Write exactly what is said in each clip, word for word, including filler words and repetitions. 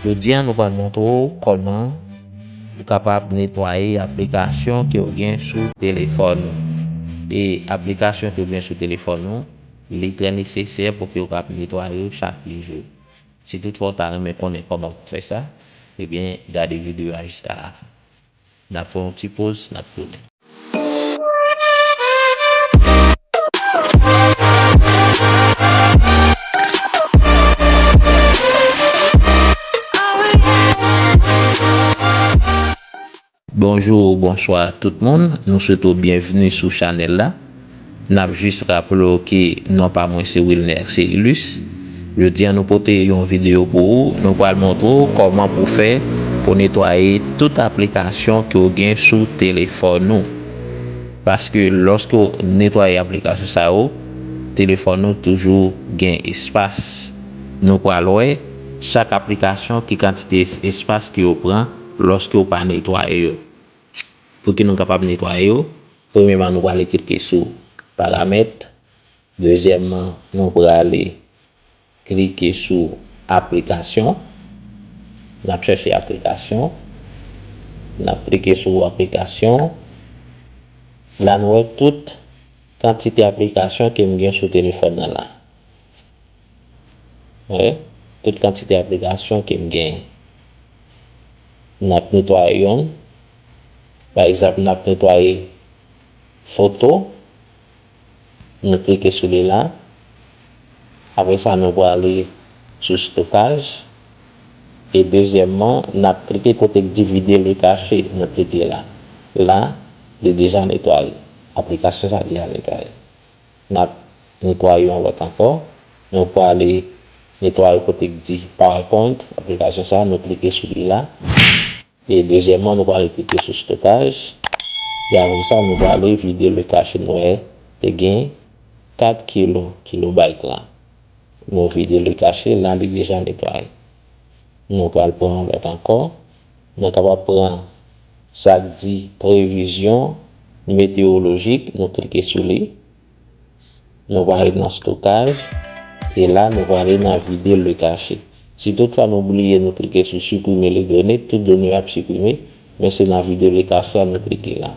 Jodi a, nou pral montre w kòman ou kapab netwaye aplikasyon ke w gen sou telefòn ou. E aplikasyon ke w gen sou telefòn ou, li trè nesesè pou ke w kapab netwaye yo chak jou. Si toutfwa w ta renmen konnen kòman pou fè sa, ebyen, gade videyo a jiska lafen. N ap fè yon ti poz, n ap tounen. Bonjou, bonswa tout moun. Nou swete w byenvni sou chanèl la. N ap jis raple w ke non pa mwen se Wilner Cerilus. Jodi a nou pote yon videyo pou ou. Nou pral montre w kòman pou fè pou netwaye tout aplikasyon ke w gen sou telefòn ou. Paske lòske w netwaye aplikasyon sa yo, telefòn ou toujou gen espas. Nou pral wè chak aplikasyon ki kantite es-, espas ke yo pran lòske w pa netwaye yo. Pou ke nou kapab netwaye yo, premyèman, nou prale klike sou paramèt. Dezyèmman, nou prale klike sou aplikasyon. N ap chèche aplikasyon. N ap klike sou aplikasyon. La, nou wè tout kantite aplikasyon ke m gen sou telefòn nan la. Wè, tout kantite aplikasyon ke m gen. N ap netwaye youn. Pa egzanp, n ap netwaye foto. Nou klike sou li la. Apre sa, nou prale sou stokaj. E dezyèmman, n ap klike kote k di vide le cache. Nou klike la. La, li deja netwaye. Aplikasyon sa deja netwaye. N ap netwaye yon lòt ankò. Nou prale netwaye kote k di PowerPoint, aplikasyon sa, nou klike sou li la. E dezyèmman, nou prale klike sou stokaj. E apre sa, nou prale vide le cache, nou wè te gen kat kilo, kilobayt la. Nou vide le cache, la li deja netwaye. Nou pral pran yon lòt ankò. Nou kapab pran sa k di previzyon metewolojik, nou klike sou li. Nou prale nan stokaj. E la, nou prale nan vide le cache. Si toutfwa nou bliye, nou klike sou supprimer les données, tout done yo ap siprime. Men se nan vide le cache la nou klike la.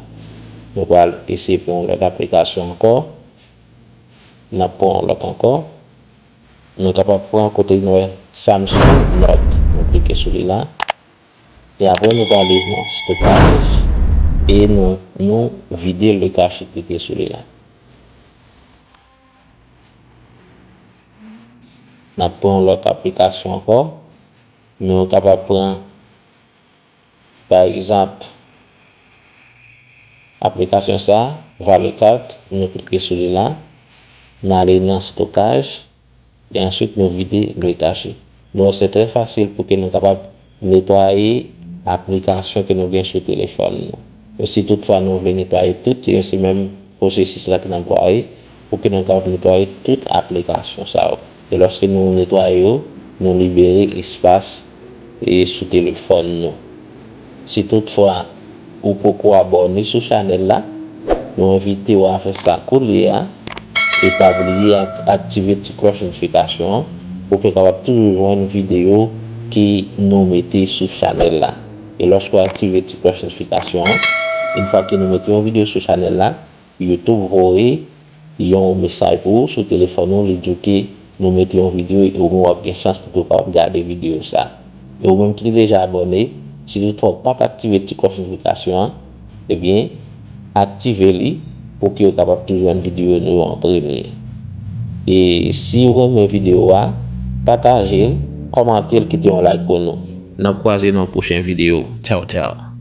Nou pral eseye pran yon lòt aplikasyon ankò. N ap pran yon lòt ankò. Nou kapab pran kote nou wè Samsung Note. Nou klike sou li la. E apre nou prale nan stokaj. E nou, nou vide le cache, klike sou li la. N ap pran yon lòt aplikasyon ankò. Nou kapab pran, pa egzanp, aplikasyon sa, Valocat, nou klike sou li la. N ale nan stokaj. E answit, nou vide le cache. Nou wè, se trè fasil pou ke nou kapab netwaye aplikasyon ke nou gen sou telefòn nou. Men si toutfwa nou vle netwaye tout, se menm pwosesis la ke n ap netwaye, pou ke nou kapab netwaye tout aplikasyon sa yo. E lòske nou netwaye yo, nou libere espas, e, sou telefòn nou. Si toutfwa ou poko abòne sou chanèl la, nou envite w a fè sa koulye a. E pa bliye ak-, aktive ti klòch notifikasyon an pou ke w kapab toujou jwenn videyo ke nou mete sou chanèl la. E lòske w aktive ti klòch notifikasyon an, yon fwa ke nou mete yon videyo sou chanèl la, YouTube voye yon mesaj pou ou sou telefòn ou, li di w ke nou mete yon videyo e ou menm w ap gen chans pou ke w kapab gade videyo sa. E ou menm ki te deja abòne, si toutfwa w pa t aktive ti klòch notifikasyon an, ebyen, aktive li pou ke w kapab toujou jwenn videyo nou yo an premye. E si w renmen videyo a, pataje l, kòmante l, kite yon like pou nou. N ap kwaze nan yon pwochen videyo. Tchaw, tchaw.